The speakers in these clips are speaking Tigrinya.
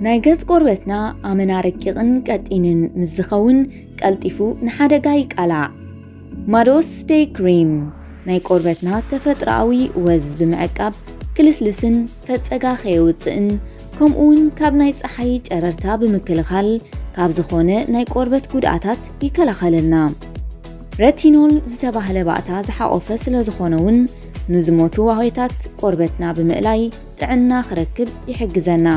ናይ ገጽ ቆርበትና ኣመና ረቂቕን ቀጢንን ምስ ዝኸውን ቀልጢፉ ንሓደጋ ይቃላዕ። ማዶስ ደይ ክሪም ናይ ቆርበትና ተፈጥሮኣዊ ወዝ ብምዕቃብ ክልስልስን ፈጸጋ ከየውጽእን ከምኡውን ካብ ናይ ጸሓይ ጨረርታ ብምክልኻል ካብ ዝኾነ ናይ ቆርበት ጉድኣታት ይከላኸለልና። ረቲኖል ዝተባህለ ባእታ ዝሓቆፈ ስለ ዝኾነ እውን ንዝሞቱ ዋህዮታት ቆርበትና ብምእላይ ጥዕና ክረክብ ይሕግዘና።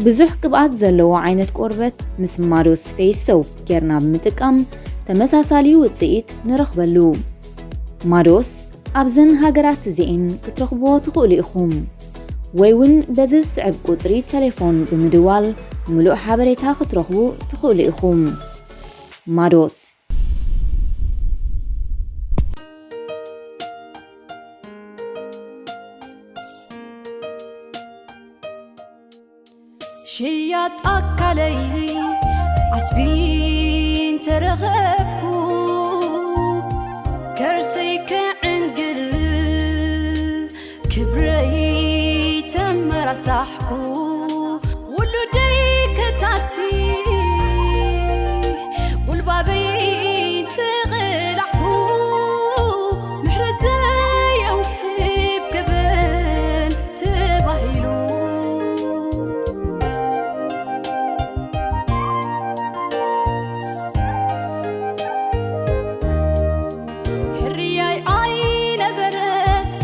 ብዙሕ ቅብኣት ዘለዎ ዓይነት ቆርበት ምስ ማዶስ ፌስ ሶፕ ጌርና ብምጥቃም ተመሳሳሊ ውጽኢት ንረኽበሉ። ማዶስ ኣብዘን ሃገራት እዚኤን ክትረኽብዎ ትኽእሉ ኢኹም። ወይ እውን በዚ ዝስዕብ ቁጽሪ ቴሌፎን ብምድዋል ምሉእ ሓበሬታ ክትረኽቡ ትኽእሉ ኢኹም። ማዶስ። ሽያጥ ኣካለይ ዓስቢ እንተረኸብኩ ከርሰይ ክዕንግል ክብረይ ተመራሳሕኩ ውሉደይ ከታቲ ጉልባበይ ተቐላሕኩ ምሕረት ዘየውህብ ገበን ተባሂሉ ሕርያይ ኣይነበረ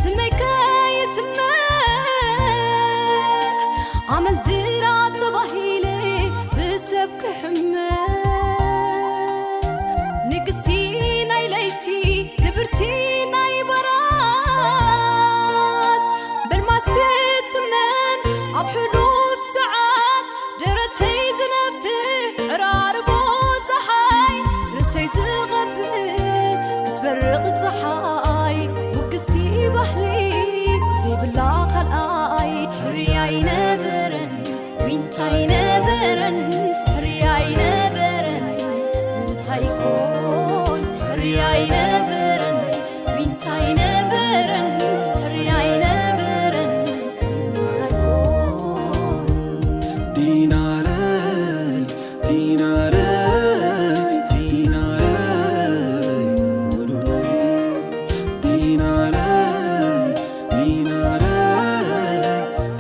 ስመይ ከይስመዕ ኣመንዝራ ተባሂለ ብሰብ ክሕመ ንግስቲ ናይ ለይቲ ክብርቲ ናይ በራት በልማስ ትትመን ኣብ ሕሉፍ ሰዓት ደረተይ ዝነፍሕ ዕራርቦ ፀሓይ ርእሰይ ዝቐብእ ክትበርቕ ፀሓይ ውግስቲ ባህሊ ዘይብላ ካልኣይ ሕርያ ኣይነበረን ዊንታ ኣይነበረን ሕርያ ኣይነበረን እንታይ ይኾን ሕርያ ኣይነበረን ዊንታ ኣይነበረን ሕርያ ኣይነበረን እንታይ ይኾን ዲናረይ ዲናረይ ዲናረይ ውሉደይ ዲናረይ ዲናረይ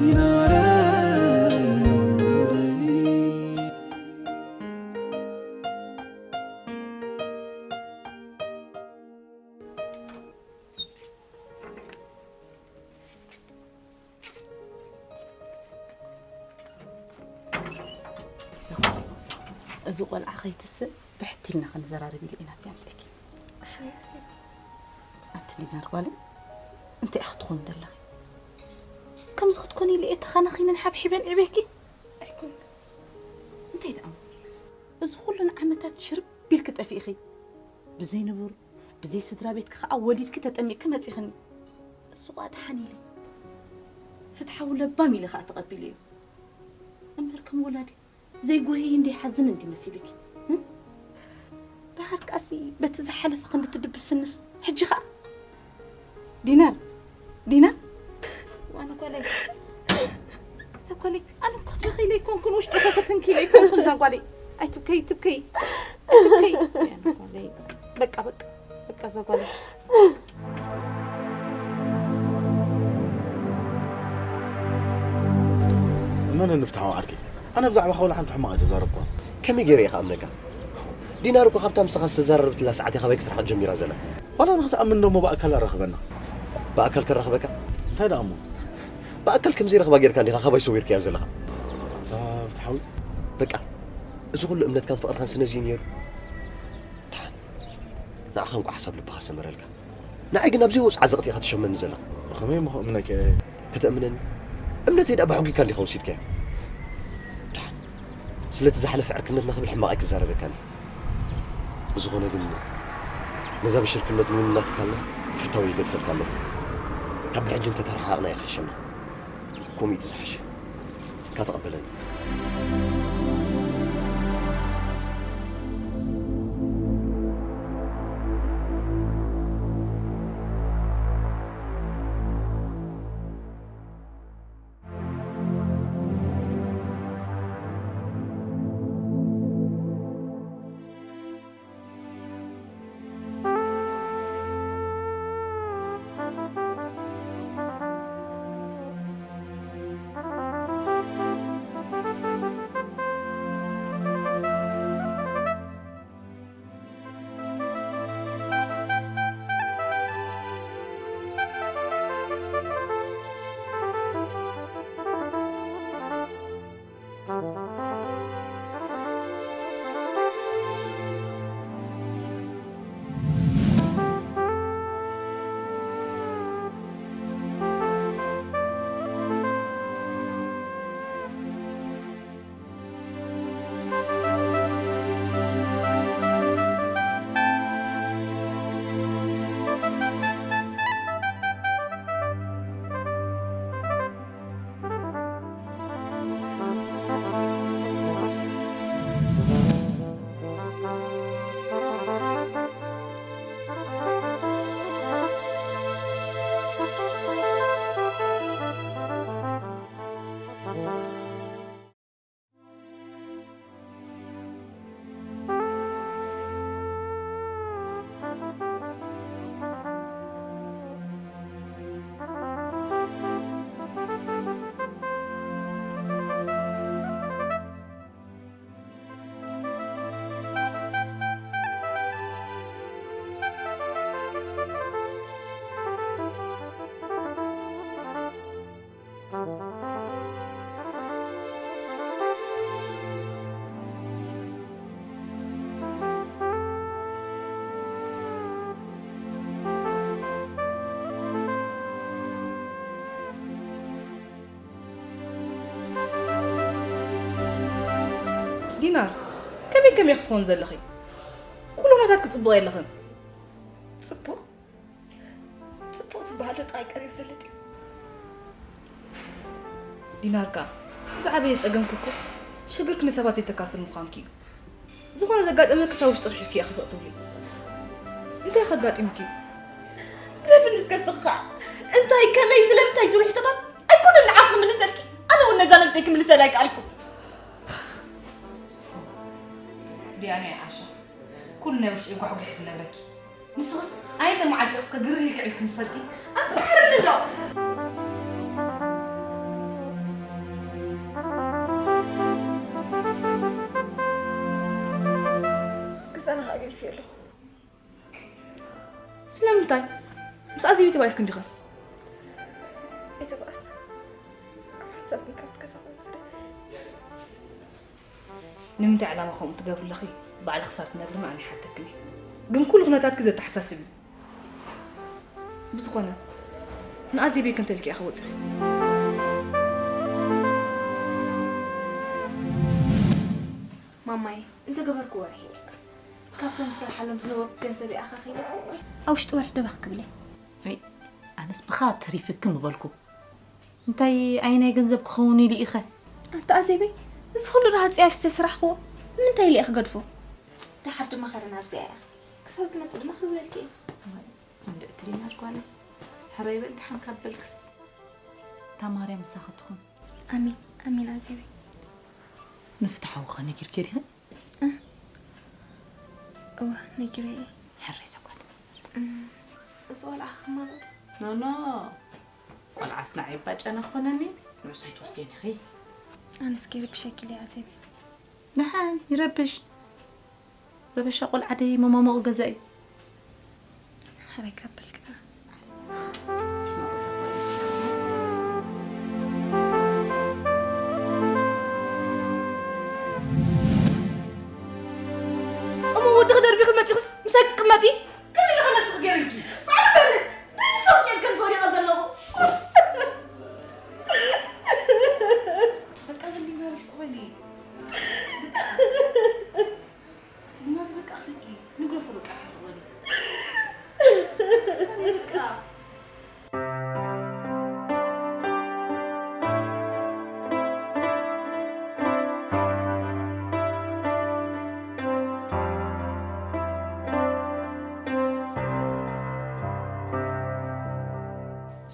ዲናረይ ውሉደይ እዚ ቆልዓ ከይትስእ ብሕቲ ኢልና ክንዘራረብ ኢለ ኢና ኣብዚ ኣምፅእኪ። ኣንቲ ዲናር ጓለይ እንታይ ኢኺ ክትኮኒ ዘለኺ? ከምዚ ክትኮኒ ኢለ እየ ተኻናኺነን ሓብሒበን ዕቤኪ። ኣይኮንኩን። እንታይ ደኣ እሞ? እዚ ኩሉ ንዓመታት ሽርብ ኢልኪ ጠፊእኺ። ብዘይ ንቡር ብዘይ ስድራ ቤትኪ ከዓ ወሊድኪ ተጠሚቕኪ መፂኽኒ። እሱ ከዓ ደሓን ኢለ ፍትሓዊ ለባም ኢለ ከዓ ተቐቢለዮ። እምበር ከም ወላዲት ዘይጎህይ እንዲ ሓዝን እንዲ መሲልኪ። ዳሃር ቃሲ በቲ ዝሓለፈ ክንዲ ትድብስንስ ሕጂ ከዓ ዲናር ዲናር ዋነ ጓለይ ዘጓለይ ኣነ እኮ ትበኺ ኢለ ኣይኮንኩን ውሽጢ ተፈትንኪ ኢለ ኣይኮንኩን ዛጓለይ ኣይትብከይ ትብከይ ኣይትብከይ በቃ በቃ በቃ ዘጓለይ መን ንፍትሓዊ ዓርኪ ኣነ ብዛዕባ ከውላ ሓንቲ ሕማቕ ኣይተዛረብኳ ከመይ ገይረ ኢኻ ኣምነካ ዲናር እኮ ካብታ ምሳኻ ዝተዘራረብትላ ሰዓት ኢኻ በይ ክትርሓቕ ጀሚራ ዘላ ዋላ ንኽትኣምን ደሞ ብኣካል ኣራኽበና ብኣካል ከራኽበካ እንታይ ደኣ እሞ ብኣካል ከምዘይ ረኽባ ጌርካ እንዲኻ ካባይ ሰዊርካያ ዘለኻ ኣታ ፍትሓዊ በቃ እዚ ኩሉ እምነትካን ፍቕርኻን ስነዚ እዩ ነይሩ ደሓን ንዓኻ እንቋ ሓሳብ ልብኻ ሰመረልካ ንዓይ ግን ኣብ ዘይወፅ ዓዘቕቲ ኢኻ ትሸመኒ ዘለኻ ብኸመይ እሞ ክእምነካ እየ ከተእምነኒ እምነተይ ደኣ ብሕጒካ እንዲኻ ወሲድካዮ ደሓን ስለቲ ዝሓለፈ ዕርክነትና ክብል ሕማቕ ኣይክዛረበካን እየ ብዝኾነ ግን ነዛ ብሽርክነት ምውንና ትካልና ብፍታው ይገድፈልካ ኣለኹ ካብ ብሕጂ እንተተረሓቕና ይኽሕሸና ከምኡ እዩ እቲ ዝሓሸ ካተቐበለኒ በይ ከመይ ክትኾን ዘለኺ? ኩሉ ኩነታት ክጽብቕ የለኽን። ጽቡቕ ጽቡቕ ዝበሃል ዶ ጥራይ ቀሪቡ ይፈልጥ እዩ? ዲናር ከኣ፣ እቲ ዝዓበየ ጸገምኪ እኮ ሽግርኪ ንሰባት ዘይተካፍል ምዃንኪ እዩ። ዝኾነ ዘጋጠመኪ ክሳብ ውሽጥኺ ሒዝኪ ኢኺ ስቕ ትብሊ። እንታይ ከጋጢምኪ? ግደፍኒ እስከ ስኻ። እንታይ፣ ከመይ፣ ስለምንታይ ዝብሉ ሕቶታት ኣይኮነን ንዓኺ ክምልሰልኪ። ኣነ እውን ነዛ ነብሰይ ክምልሰላ ኣይከኣልኩ። ዲኣና ይዓሻ። ኩሉ ናይ ውሽጢ ጓሕጉሕ እዩ ዝነግረኪ። ንስኽስ ኣየንተ መዓልቲ ኢኽስከ ግርህ ኢልኪ ዕልክን ትፈልጢ? ኣንተ ባሕሪ እንዶ። ክሳና ኣገሊፈ ኣለኹ። ስለምንታይ? ምስ ኣዜብ ተባኢስክን ዲኽን? ኣይተባእስና። ሓንሳብ ግን ካብቲ ገዛ ክወጽእ ደልየ። ንምንታይ ዕላማ ከምኡ ትገብሪ ኣለኺ? ባዕልኺ ክሳብ ትነግርኒ ኣነ ይሓተክን እየ። ግን ኩሉ ኩነታትኪ ዘተሓሳስብ እዩ። ብዝኾነ፣ ንኣዜበይ ክንተ ኢልኪ ኢኺ ወጺኺ? ማማይ፣ እንተገበርክዎ ርሒቕ። ካብቶም ዝሰርሓሎም ዝነበርኩ ገንዘብ ይኣኻኺበ። ኣብ ውሽጢ ወርሒ ደበኽ ክብለ። ኣይ፣ ኣነስ ብኻ ተሪፍኪ ምበልኩ። እንታይ ኣይናይ ገንዘብ ክኸውን ኢሉ ኢኸ? ኣታ ኣዜበይ፣ እዚ ኩሉ ረሃጽ ኣፍሲሰ ዝሰራሕክዎ ንምንታይ ኢለ እየ ክገድፎ? ደሓር ድማ ከረን ኣብዚኣ እያ። ክሳብ ዝመጽእ ድማ ክብለልኪ እየ። እዋይ፣ እንድዒ ትሪናር ጓለይ። ሕራይ በል ደሓን ካብ በልክስ። እታ ማርያም ምሳኺ ትኹን። ኣሜን፣ ኣሜን ኣዜበይ። ንፍትሓዊ ኸ ነጊርክዮ ዲኺ? እ? እወ፣ ነጊረዮ እየ። ሕራይ ሰጓል። እም፣ እዚ ቆልዓ ክማኖ? ኖ፣ ኖ። ቆልዓስ ንዓይ ባጨና ክኾነኒ? ንዑስ ኣይትወስድዮን ኢኺ። ኣነስ ከይረብሸኪ ኢለ እየ ኣዜብ። ደሓን ይረብሽ። ረበሻ ቆልዓ ደይ መማሞቕ ገዛ እዩ። ሕራይ ካብ በልክና። እሞ ወድኺ ደርቢኺ መጺኽስ ምሳይ ክትቅመጢ? ከመይ ኢልኺ ነብስኺ ገይርልኪ? ባዕሉ ፈልጥ። ደብሶ ጌር ከም ዝወደቐ ዘለኹ። በቃ በሊ፣ በሊ፣ ስቕ በሊ። ትዝናሪ በቃ፣ ኣኽሊቂ። ንግረፎ በቃ፣ ሓዚ በሊ። በቃ።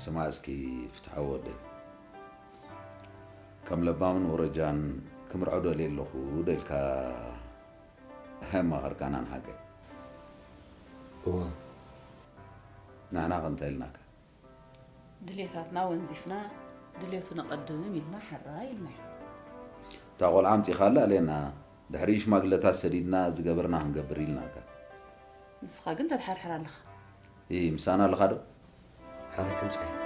ስማዕ እስኪ ፍትሓዊ ወደይ፣ ከም ለባምን ወረጃን ክምርዖ ደልየ ኣለኹ ዶ ኢልካ ኣየማኸርካናን ሓቀይ? እወ። ንሕና ከ እንታይ ኢልናካ? ድሌታትና ወንዚፍና ድሌቱ ነቐድም ኢልና ሕራይ ኢልናዮ። እታ ቆልዓ ኣምጺኻላ ኣልየና፣ ድሕሪኡ ሽማግለታት ሰዲድና ዝገበርና ክንገብር ኢልናካ። ንስኻ ግን ተድሓርሕር ኣለኻ። ኢ፣ ምሳና ኣለኻ ዶ? ሓረይ ክምጻእ እየ።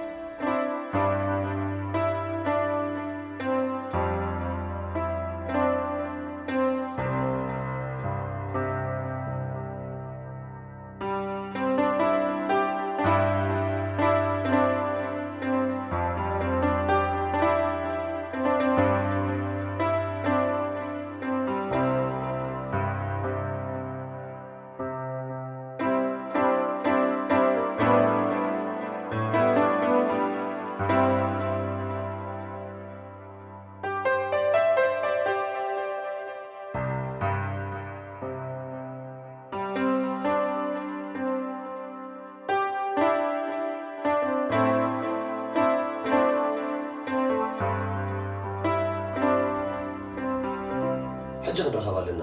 ሕጂ ክንራኸብ ኣለና።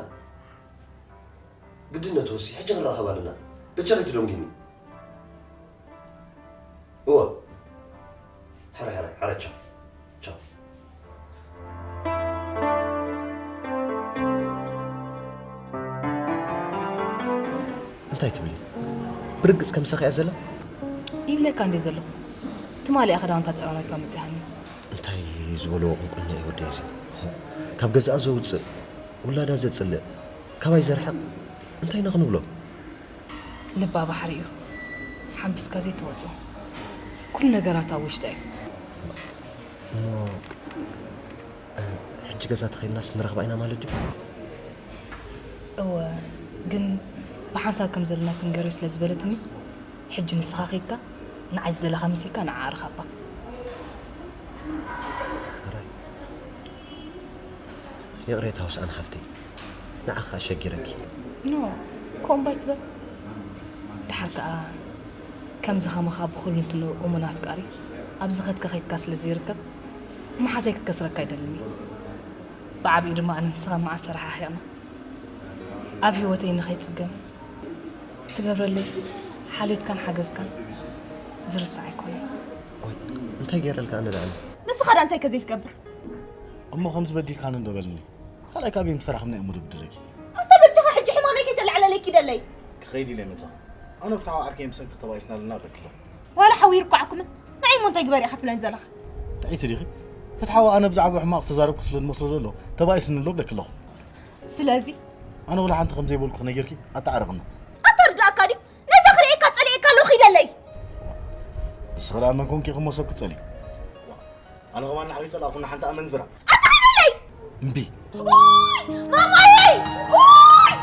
ግድነቱ ወሲ፣ ሕጂ ክንራኸብ ኣለና። በጃኺ ትደንጉይኒ። እወ። ሕረ፣ ሕረ፣ ሕረ፣ ቻው። ቻው። እንታይ ትብሊ? ብርግጽ ከምሳኺ እያ ዘላ? ይብለካ እንዴ ዘለኹ። ትማሊ እያ ክዳውንታ ተጠራሪፋ መጺኣኒ። እንታይ ዝበልዎ ቁንቁና እዩ ወደይ እዚ? ካብ ገዛኣ ዘውጽእ፣ ውላዳ ዘጽልእ፣ ካባይ ዘርሕቕ፣ እንታይ ኢና ክንብሎ? ልባ ባሕሪ እዩ። ሓምቢስካ ዘይትወጾ። ኩሉ ነገራት ኣብ ውሽጣ እዩ። እሞ፣ እ፣ ሕጂ ገዛ ተኸይድናስ ንረኽባ ኢና ማለት ድዩ? እወ፣ ግን ብሓንሳብ ከም ዘለና ትንገርዮ ስለ ዝበለትኒ፣ ሕጂ ንስኻ ኸይድካ ንዓይ ዝደለኻ መሲልካ ንዓ ርኸባ። ሕራይ። ይቕሬታ ውስኣን ሓፍተይ፣ ንዓኻ ኣሸጊረኪ። ኖ፣ ከምኡ እምባ ኣይትበል። ደሓር ከኣ ከምዚ ከማኻ ብኹሉ እንትንኡ እሙን ኣፍቃሪ ኣብ ዝኸድካ ከይድካ ስለ ዘይርከብ፣ መሓዛይ ክትከስረካ ኣይደልን እየ። ብዓቢኡ ድማ ኣነ ንስኻ መዓስ ተረሓሒቕና? ኣብ ህይወተይ ንኸይጽገም ትገብረለይ ሓልዮትካን ሓገዝካን ዝርሳዕ ኣይኮነን። ኦይ፣ እንታይ ገይረልካ ኣነ ደኣ? ንስኻ ደኣ እንታይ ከ ዘይትገብር? እሞ ከምዚ በዲልካኒ እንዶ በልኒ። ካልኣይ ካብ ምስ ተራኸብና እየ እሞ ድብድለኪ። ኣንታ በጃኻ ሕጂ ሕማመይ ከይተልዕለለይ ኪደለይ። ክኸይድ ኢለ መጻኹ። ኣነ ፍትሓዊ ዓርከይ ብሰንኪ ተባኢስና ኣለና ብለኪ ኣለኹ። ዋላ ሓው ይርኳዓኩምን ንዓይ እሞ እንታይ ግበር ኢኻ ትብለኒ ዘለኻ? ጥዒቲ ዲኺ? ፍትሓዊ ኣነ ብዛዕባ ሕማቕ ዝተዛረብኩ ስለ ዝመስሎ ዘሎ ተባኢስኒ ኣሎ ብለኪ ኣለኹ። ስለዚ ኣነ ወላ ሓንቲ ከም ዘይበልኩ ነጊርኪ ኣተዓረቕና። ኣታ ርዳእካ ድዩ? ነዛ ክርእየካ ጸሊኤካ ኣለኹ ኪደለይ። ንስኺ ደኣ መን ኮንኪ ኢኺ እሞ ሰብ ክትጸልኢ? ኣነ ከማን ንዓኺ ጸላእኹ ንሓንቲ ኣመንዝራ። ኣታ ኪደለይ! እምቢ። ኦይ! ማማየይ! ኦይ!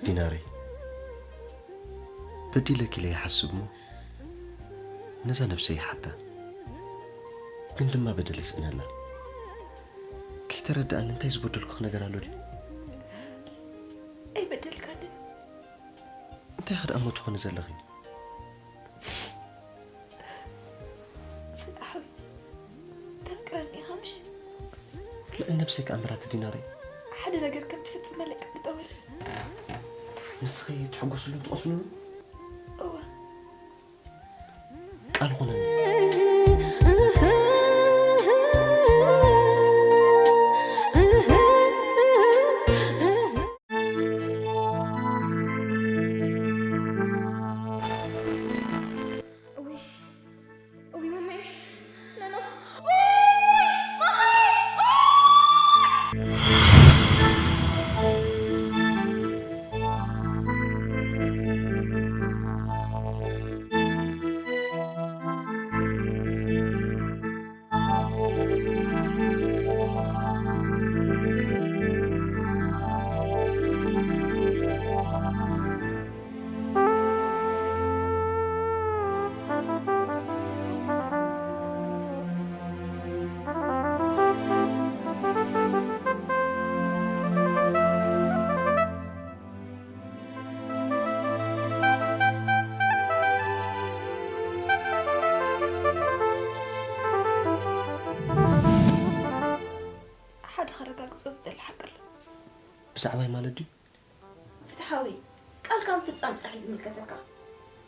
ዲናረይ፣ በዲለኪ ኢለ ይሓስብ እሞ ነዛ ነብሰይ ይሓታ። ግን ድማ በደል ይስእነላ። ከይተረድኣኒ እንታይ ዝበደልኩኺ ነገር ኣሎ ድዩ? ኣይበደልካንን። እንታይ ኢኺ ደኣ እሞ ትኾኒ ዘለኺ? ፍትሓዊ፣ ተፍቅረኒ ኢኻ ምሽ? ልዕሊ ነብሰይ ከኣ እምበራቲ ዲናረይ። ሓደ ነገር ከም ትፍጽመለይ ቃል እጠወለይ። ንስኺ ትሕጎስሉን ትቐስኑሉን? እወ። ቃል ኩነኒ። እውይ፣ እውይ፣ ማማዬ፣ ኖ፣ ኖ። ሓደ ከረጋግጾ ዝደሊ ሓቂ ኣሎ። ብዛዕባይ ማለት ድዩ? ፍትሓዊ፣ ቃልካ ምፍጻም ጥራሕ እዩ ዝምልከተካ።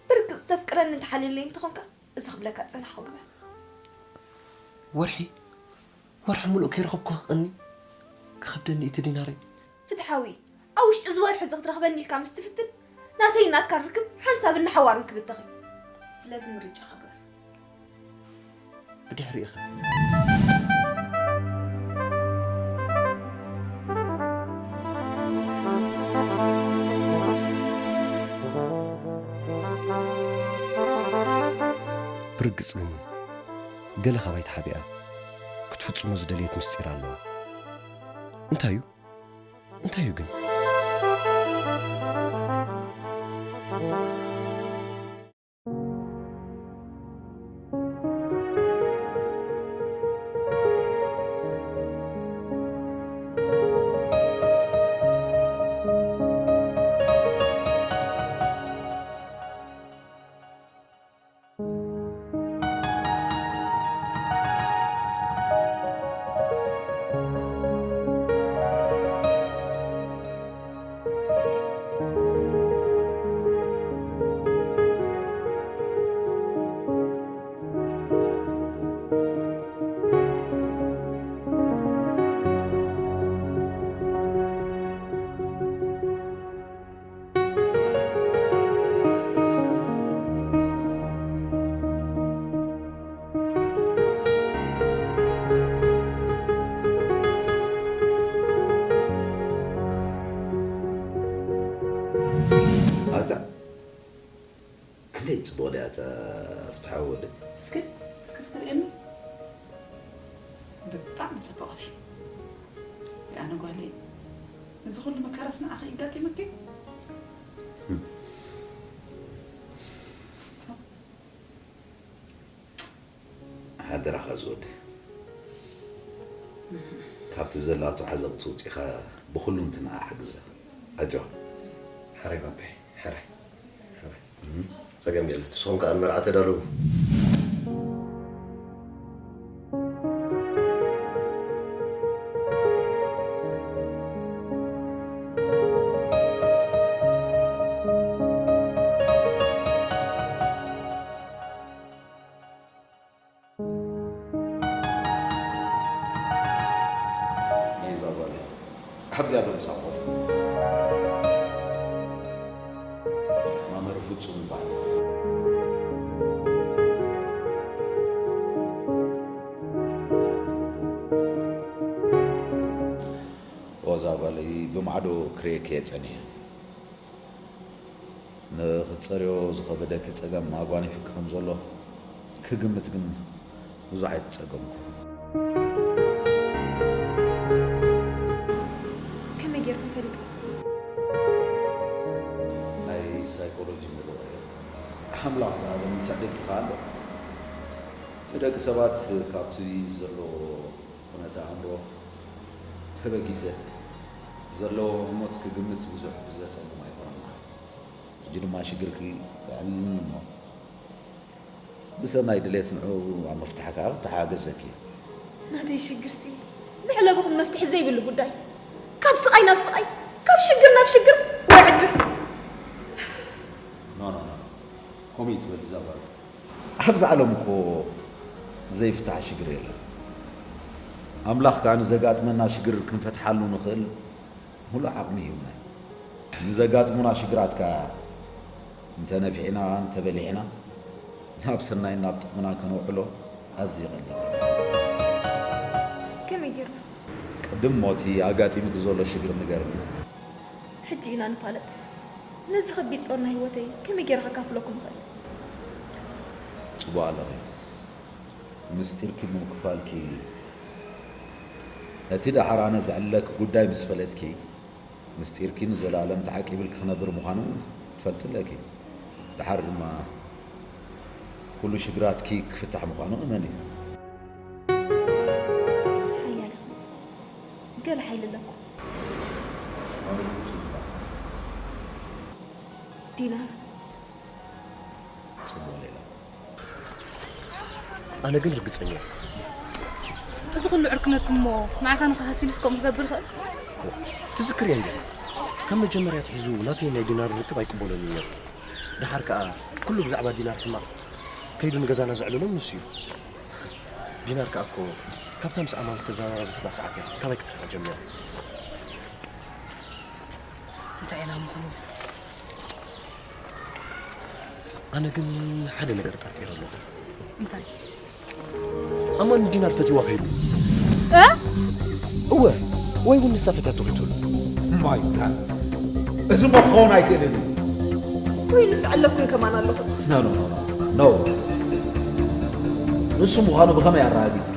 ብርግጽ ዘፍቅረኒ እንተሓልየለይ እንተኾንካ፣ እዚ ክብለካ ዝጸናሕኩ ግበር። ወርሒ፣ ወርሒ ምሉእ ከይረኸብኩ ክቐኒ ክኸብደኒ እቲ ዲናረይ። ፍትሓዊ፣ ኣብ ውሽጢ እዚ ወርሒ እዚ ክትረኽበኒ ኢልካ ምስ ትፍትን፣ ናተይን ናትካን ርክብ ሓንሳብን ንሓዋሩን ክብተኽ እዩ። ስለዚ ምርጫኻ ግበር። ብድሕሪኡ ኸ? ብርግጽ ግን ገለ ካባይ ተሓቢኣ ክትፍጽሞ ዝደልየት ምስጢር ኣለዋ። እንታይ እዩ? እንታይ እዩ ግን? ኣታ ክንደይ ጽቡቕ ድያ እታ ፍትሓዊ ወደይ። እስከ እስከ እስከ ርእየኒ። ብጣዕሚ ጽብቕቲ። ኣነ ጓለይ፣ እዚ ኩሉ መከራስ ንዓኺ ይጋጢመኪ? ሓደራኻ ዝወደ፣ ካብቲ ዘላቶ ዓዘቕቲ ውፂኻ ብኹሉ እንትንኣ ሓግዛ። ኣጆኻ። ሕራይ ባባይ፣ ሕራይ፣ ሕራይ። እም፣ ጸገም የለን። ንስኹም ከኣ ንመርዓ ተዳለዉ። ይዛ ጓል እያ። ኣብዚ ኣሎ ምሳእ ኮፍ። መምህር ፍጹም ይበሃል። ኦዛ ጓለይ ብማዕዶ ክርእየኪ እየ ጸኒሐ። ንኽትጸርዮ ዝኸበደኪ ጸገም ኣጓኒፍኪ ከም ዘሎ ክግምት ግን ብዙሕ ኣይተጸገምኩ። ከመይ ጌርኩም ፈሊጥኩም? ናይ ሳይኮሎጂ ምሩቕ እየ። ኣምላኽ ዝሃበኒ ትዕድልቲ ከኣ ኣሎ። ንደቂ ሰባት ካብቲ ዘሎ ኩነተ ኣእምሮ ተበጊሰ፣ ዘለዎ ህሞት ክግምት ብዙሕ ዘጸግም ኣይኮነን። ሕጂ ድማ ሽግርኪ የዕልልኒ እሞ፣ ብሰናይ ድሌት ንዕኡ ኣብ ምፍታሕ ከኣ ክተሓገዘኪ እየ። ናተይ ሽግርሲ መሕለቢ ኹን መፍትሒ ዘይብሉ ጉዳይ። ካብ ስቓይ ናብ ስቓይ፣ ካብ ሽግር ናብ ሽግር፣ ወይ ዕድል። ኖ፣ ኖ፣ ኖ፣ ኖ። ከምኡ እዩ ትበል እዛ ጓል። ኣብዚ ዓለም እኮ ዘይፍታሕ ሽግር የለን። ኣምላኽ ከኣ ንዘጋጥመና ሽግር ክንፈትሓሉ ንኽእል ምሉእ ዓቕሚ ይህብና እዩ። ንዘጋጥሙና ሽግራት ከኣ እንተ ነፊዕና፣ እንተ በሊዕና፣ ናብ ሰናይን ናብ ጥቕምና ከነውዕሎ ኣዝዩ ቀሊል እዩ። ከመይ ጌርና? ቅድም ሞቲ ኣጋጢሙኪ ዘሎ ሽግር ንገርኒ። ሕጂ ኢና ንፋለጥ። ነዚ ከቢድ ጾር ናይ ህይወተይ ከመይ ጌረ ከካፍለኩም እኽእል? ጽቡቕ ኣለኺ። ምስጢርኪ ብምክፋልኪ፣ ነቲ ደሓር ኣነ ዘዕልለኪ ጉዳይ ምስ ፈለጥኪ፣ ምስጢርኪ ንዘለኣለም ተዓቂብልኪ ክነብር ምዃኑ ትፈልጢ ኣለኪ። ደሓር ድማ ኩሉ ሽግራትኪ ክፍታሕ ምዃኑ እመኒ። ሓያል ኢኹም። ገለ ሓይሊ ኣለኩም። ኣነ ፍጹም እባ። ዲናር። ጽቡቕ ሌላ። ኣነ ግን ርግጸኛ እየ። እዚ ኩሉ ዕርክነትኩም እሞ ንዓኻ ንኸሃሲሉስ ከምኡ ክገብር ይኽእል? ትዝክርዮ እንዲኺ? ካብ መጀመርያ ኣትሒዙ ናተይ ናይ ዲናር ርክብ ኣይቅበሎን እዩ ነይሩ። ደሓር ከኣ ኩሉ ብዛዕባ ዲናር ሕማቕ ከይዱ ንገዛና ዘዕለሎን ንሱ እዩ። ዲናር ከኣ እኮ ካብታ ምስ ኣማን ዝተዘራረበትና ሰዓት እያ ካባይ ክትርሕቕ ጀሚራ። እንታይ ኢና እሞ ክንብል? ኣነ ግን ሓደ ነገር ጠርጢረ ኣለኹ። እንታይ? ኣማን ንዲናር ፈትይዋ ከይዱ። እ? እወ፣ ወይ እውን ንሳ ፈትያቶ ከይትህሉ። ማይ ጋድ። እዚ እሞ ክኸውን ኣይክእልን እዩ። ወይ ንስዕለኩም ከማን ኣለኹ። ኖ፣ ኖ፣ ኖ፣ ኖ። ኖ። ንሱ ምዃኑ ብኸመይ ኣረጋጊጽ?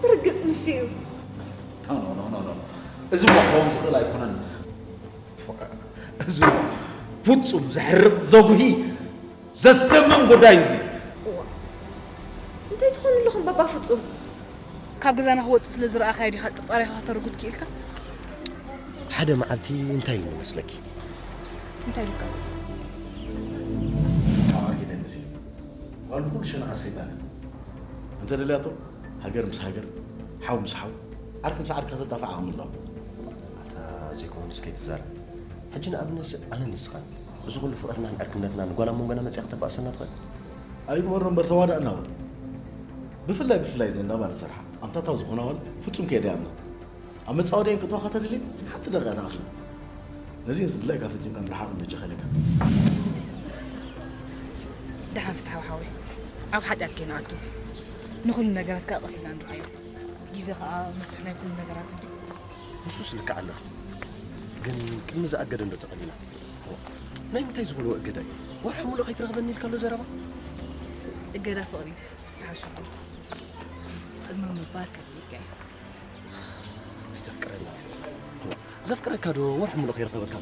ብርግጽ ንሱ እዩ። እዚ ክኸውን ዝኽእል ኣይኮነን። እዚ ፍጹም ዘሕርቕ ዘጉሂ ዘስደምም ጉዳይ እዚ። እንታይ ትኾኑ ኣለኹም ባባ ፍጹም? ካብ ገዛና ክወፅእ ስለ ዝረኣኻዮ ዲኻ ጥርጣሬኻ ከተርጉድ ክኢልካ? ሓደ መዓልቲ እንታይ ኢሉ መስለኪ? እንታይ ኢልካ? ዓርኪ ተንሲ ጓል ኩሉ ሸነኻ ሰይጣን እዩ። እንተ ደልያቶ ሃገር ምስ ሃገር፣ ሓው ምስ ሓው፣ ዓርኪ ምስ ዓርኪ ከተጣፍእ ዓቕሚ ኣለዎ። ኣታ ዘይኮነስ ከይትዛረብ። ሕጂ ንኣብነት ኣነ ንስኻን እዚ ኩሉ ፍቕርናን ዕርክነትናን ጓል ኣብ መንጎና መፅያ ክተባእሰና ትኽእል? ኣይግበሮ እምበር ተዋዳእና እውን ብፍላይ ብፍላይ ዘን ዳባ ዝሰርሓ ኣምታታው ዝኾና እውን ፍጹም ከየድያና ኣብ መጻወዲያን ክትዋኻ ተደልየ ሓንቲ ደቂቃ ትኣኽል ነዚን ዝድላይካ ፈጺምካ ምርሓቕ ምበጃኻ ኢለካ። ደሓን ፍትሓዊ ሓወይ ኣብ ሓጢኣት ከይንኣቱ ንኹሉ ነገራት ከዓ ቀስ ኢልና ንርኣዮ ግዜ ከዓ መፍትሒ ናይ ኩሉ ነገራት እንዲ ንሱስ ልክዕ ኣለኺ ግን ቅድሚ ዝኣገደ እንዶ ተቐሊና ናይ ምንታይ ዝበልዎ እገዳ እዩ ወርሒ ሙሉእ ከይትረኽበኒ ኢልካ ኣሎ ዘረባ እገዳ ፍቕሪ ፍትሓዊ ሽጉር ጽምም ምባል ከድልየካ እዩ ኣይተፍቅረኒ ዘፍቅረካ ዶ ወርሒ ሙሉእ ከይረኸበካ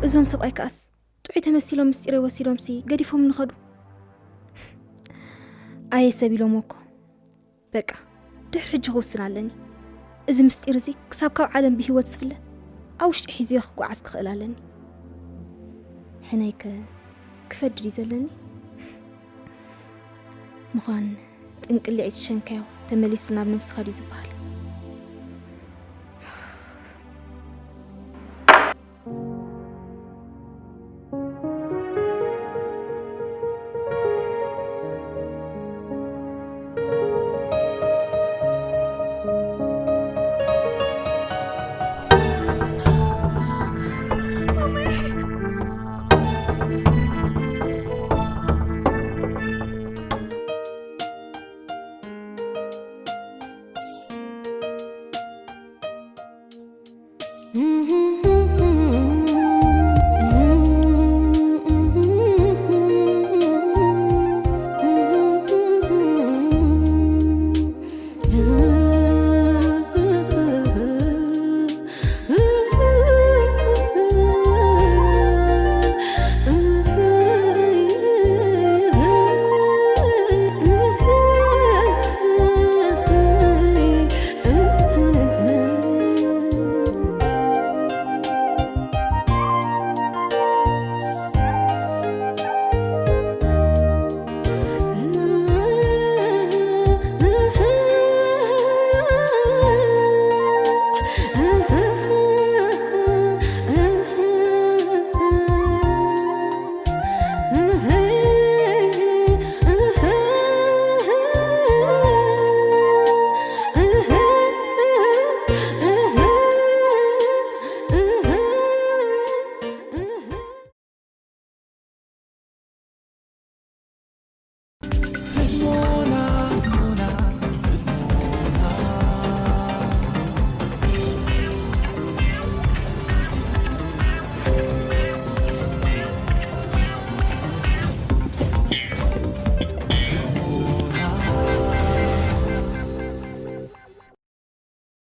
እዞም ሰብኣይ ከኣስ ጥዑይ ተመሲሎም ምስጢረይ ወሲዶምሲ ገዲፎም ንኸዱ። ኣየ ሰብ ኢሎም እኮ በቃ ድሕሪ ሕጂ ክውስን ኣለኒ። እዚ ምስጢር እዚ ክሳብ ካብ ዓለም ብህይወት ዝፍለ ኣብ ውሽጢ ሒዝዮ ክጓዓዝ ክኽእል ኣለኒ። ሕነይከ ክፈድድ እዩ ዘለኒ። ምዃን ጥንቅሊዒት ሸንካዮ ተመሊሱ ናብ ነብስኻ ድዩ ዝበሃል?